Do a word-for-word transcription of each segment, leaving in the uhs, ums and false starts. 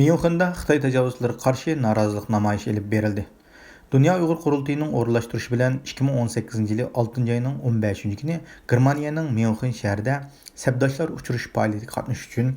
ميۇنخېندا خىتاي تاجاۋۇزچىلىرىغا قارشى نارازىلىق نامايىشى ئېلىپ بېرىلدى. دۇنيا ئۇيغۇر قۇرۇلتىيىنىڭ ئورۇنلاشتۇرۇشى بىلەن ئىككى مىڭ ئون سەككىزىنچى يىلى ئالتىنچى ئاينىڭ ئون بەشىنچى كۈنى گېرمانىيەنىڭ ميۇنخېن شەھىرىدە سەپداشلار ئۇچرىشىش پائالىيىتىگە قاتنىشىش ئۈچۈن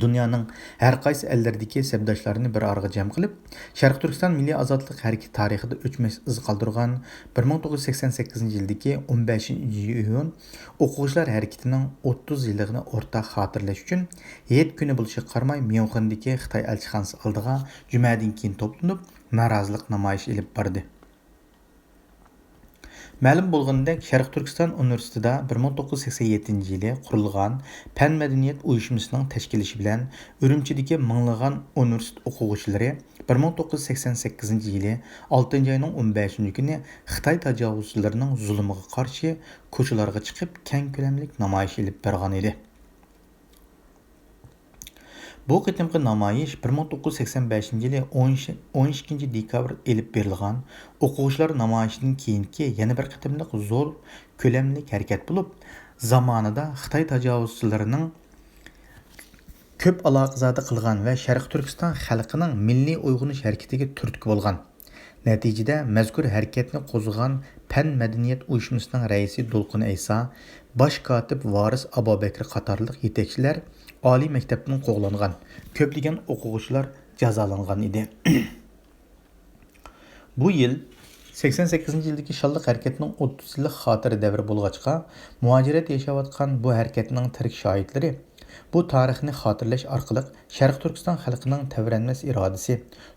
دۇنيانىڭ ھەر قايسى ئەللىرىدىكى سەپداشلارنى بىر ئارىغا جەم قىلىپ، شەرقىي تۈركىستان مىللىي ئازادلىق ھەرىكىتى تارىخىدا ئۆچمەس ئىز قالدۇرغان بىر مىڭ توققۇز يۈز سەكسەن سەككىزىنچى يىلدىكى ئون بەشىنچى ئىيۇن ئوقۇغۇچىلار ھەرىكىتىنىڭ ئوتتۇز يىللىقىنى ئورتاق خاتىرىلەش ئۈچۈن ھېيت كۈنى بولۇشىغا قارىماي، ميۇنخېندىكى خىتاي ئەلچىخانىسى ئالدىغا جۈمەدىن كېيىن توپلىنىپ، نارازىلىق نامايىشى ئېلىپ باردى. مەلۇم بولغىنىدەك، شەرقىي تۈركىستان ئۇنىۋېرسىتېتىدا بىر مىڭ توققۇز يۈز سەكسەن يەتتىنچى يىلى قۇرۇلغان پەن مەدەنىيەت ئۇيۇشمىسىنىڭ تەشكىللىشى بىلەن ئۈرۈمچىدىكى مىڭلىغان ئۇنىۋېرسىتېت ئوقۇغۇچىلىرى بىر مىڭ توققۇز يۈز سەكسەن سەككىزىنچى يىلى ئالتىنچى ئاينىڭ ئون بەشىنچى كۈنى خىتاي تاجاۋۇزچىلىرىنىڭ زۇلۇمىغا قارشى كوچىلارغا چىقىپ، كەڭ كۆلەملىك نامايىش ئېلىپ بارغان ئىدى. بۇ قېتىمقى نامايىش بىر مىڭ توققۇز يۈز سەكسەن بەشىنچى يىلى ئون ئىككىنچى دېكابىر ئېلىپ بېرىلغان ئوقۇغۇچىلار نامايىشىدىن كېيىنكى يەنە بىر قېتىملىق زور كۆلەملىك ھەرىكەت بولۇپ، زامانىدا خىتاي تاجاۋۇزچىلىرىنىڭ كۆپ ئالاقىزادە قىلغان ۋە شەرقىي تۈركىستان خەلقىنىڭ مىللىي ئويغىنىش ھەرىكىتىگە تۈرتكە بولغان. نەتىجىدە، مەزكۇر ھەرىكەتنى قوزغىغان پەن مەدەنىيەت ئۇيۇشمىسىنىڭ رەئىسى دولقۇن ئەيسا، باش كاتىپ ۋارىس ئابابەكرى قاتارلىق يېتەكچىلەر ئالىي مەكتەپتىن قوغلانغان، كۆپلىگەن ئوقۇغۇچىلار جازالانغان ئىدى. بۇ يىل سەكسەن سەككىزىنچى يىلدىكى شانلىق ھەرىكەتنىڭ ئوتتۇز يىللىق خاتىرە دەۋرى بولغاچقا، مۇھاجىرەتتە ياشاۋاتقان بۇ ھەرىكەتنىڭ تىرىك شاھىتلىرى بۇ تارىخنى خاتىرىلەش ئارقىلىق شەرقىي تۈركىستان خەلقىنىڭ تەۋرەنمەس ئىرادىسى،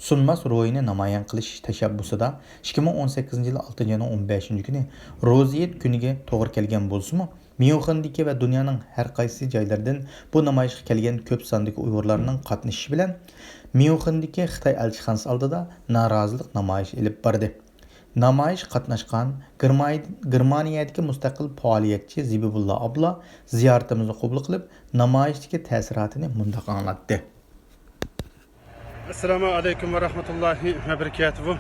سۇنماس روھىنى نامايان قىلىش تەشەببۇسىدا ئىككى مىڭ ئون سەككىزىنچى يىل ئالتىنچى ئاينىڭ ئون بەشىنچى كۈنى روزى ھېيت كۈنىگە توغرا كەلگەن بولسىمۇ، ميۇنخېندىكى ۋە دۇنيانىڭ ھەر قايسى جايلىرىدىن بۇ نامايىشقا كەلگەن كۆپ ساندىكى ئۇيغۇرلارنىڭ قاتنىشىشى بىلەن ميۇنخېندىكى خىتاي ئەلچىخانىسى ئالدىدا نارازىلىق نامايىشى ئېلىپ باردى. نامايىشقا قاتناشقان گېرمانىي-، گېرمانىيەدىكى مۇستەقىل پائالىيەتچى زىبىبۇللا ئابلا زىيارىتىمىزنى قوبۇل قىلىپ، نامايىشتىكى تەسىراتىنى مۇنداق ئاڭلاتتى. ئەسسالامۇ ئەلەيكۇم ۋە رەھمەتۇللاھى ۋە بەرىكاتۇھۇ.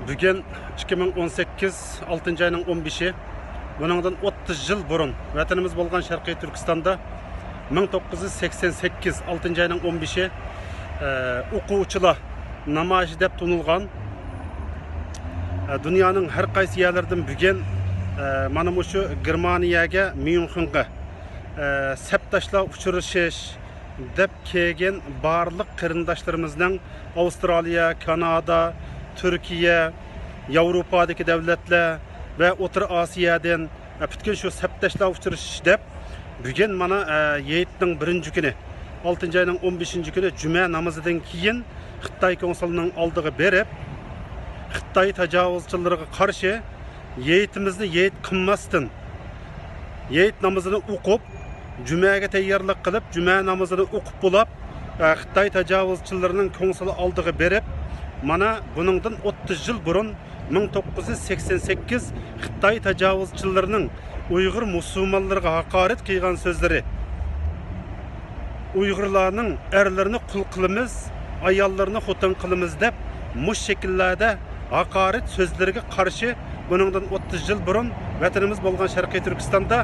بۈگۈن ئىككى مىڭ ئون سەككىز، ئالتىنچى ئاينىڭ ئون بەشى. بۇنىڭدىن ئوتتۇز يىل بۇرۇن ۋەتىنىمىز بولغان شەرقىي تۈركىستاندا مىڭ توققۇز يۈز سەكسەن سەككىز، ئالتىنچى ئاينىڭ ئون بەشى، ئە، ئوقۇغۇچىلار نامايىشى دەپ تونۇلغان. ئە، دۇنيانىڭ ھەر قايسى يەرلىرىدىن بۈگۈن، ئە، مانا مۇشۇ گېرمانىيەگە، ميۇنخېنغا، ئە، سەپداشلار ئۇچرىشىش دەپ كەلگەن بارلىق قېرىنداشلىرىمىزنىڭ ئاۋسترالىيە، كانادا، تۈركىيە، ياۋروپادىكى دۆلەتلەر ۋە ئوتتۇرا ئاسىيادىن، ئە، پۈتكۈل شۇ سەپداشلار ئۇچرىشىش دەپ، بۈگۈن مانا، ئە، ھېيتنىڭ بىرىنچى كۈنى، ئالتىنچى ئاينىڭ ئون بەشىنچى كۈنى جۈمە نامىزىدىن كېيىن خىتاي كونسۇلىنىڭ ئالدىغا بېرىپ، خىتاي تاجاۋۇزچىلىرىغا قارشى ھېيتىمىزنى ھېيت قىلماستىن، ھېيت نامىزىنى ئوقۇپ، جۈمەگە تەييارلىق قىلىپ، جۈمە نامىزىنى ئوقۇپ بولاپ، ئە، خىتاي تاجاۋۇزچىلىرىنىڭ كونسۇلى ئالدىغا بېرىپ، مانا بۇنىڭدىن ئوتتۇز يىل بۇرۇن، مىڭ توققۇز يۈز سەكسەن سەككىز، خىتاي تاجاۋۇزچىلىرىنىڭ ئۇيغۇر مۇسۇلمانلىرىغا ھاقارەت قىلغان سۆزلىرى، ئۇيغۇرلارنىڭ ئەرلىرىنى قۇل قىلىمىز، ئاياللىرىنى خوتۇن قىلىمىز دەپ مۇشۇ شەكىللەردە ھاقارەت سۆزلىرىگە قارشى بۇنىڭدىن ئوتتۇز يىل بۇرۇن ۋەتىنىمىز بولغان شەرقىي تۈركىستاندا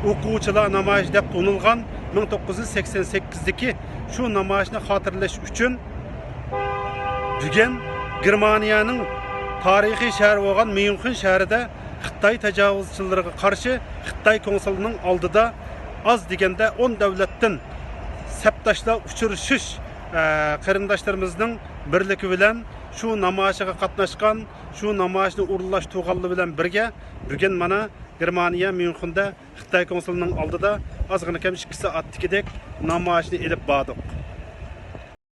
ئوقۇغۇچىلار نامايىشى دەپ تونۇلغان مىڭ توققۇز يۈز سەكسەن سەككىزدىكى شۇ نامايىشنى خاتىرىلەش ئۈچۈن بۈگۈن گېرمانىيەنىڭ تارىخىي شەھىرى بولغان ميۇنخېن شەھىرىدە خىتاي تاجاۋۇزچىلىرىغا قارشى خىتاي كونسۇلىنىڭ ئالدىدا ئاز دېگەندە ئون دۆلەتتىن سەپداشلار ئۇچرىشىش، ئە، قېرىنداشلىرىمىزنىڭ بىرلىكى بىلەن شۇ نامايىشىغا قاتناشقان، شۇ نامايىشنى ئورۇنلاشتۇرغانلىرى بىلەن بىرگە، بۈگۈن مانا گېرمانىيە ميۇنخېندا خىتاي كونسۇلىنىڭ ئالدىدا ئازغىنە كەم ئىككى سائەتتىكىدەك نامايىشنى ئېلىپ باردۇق.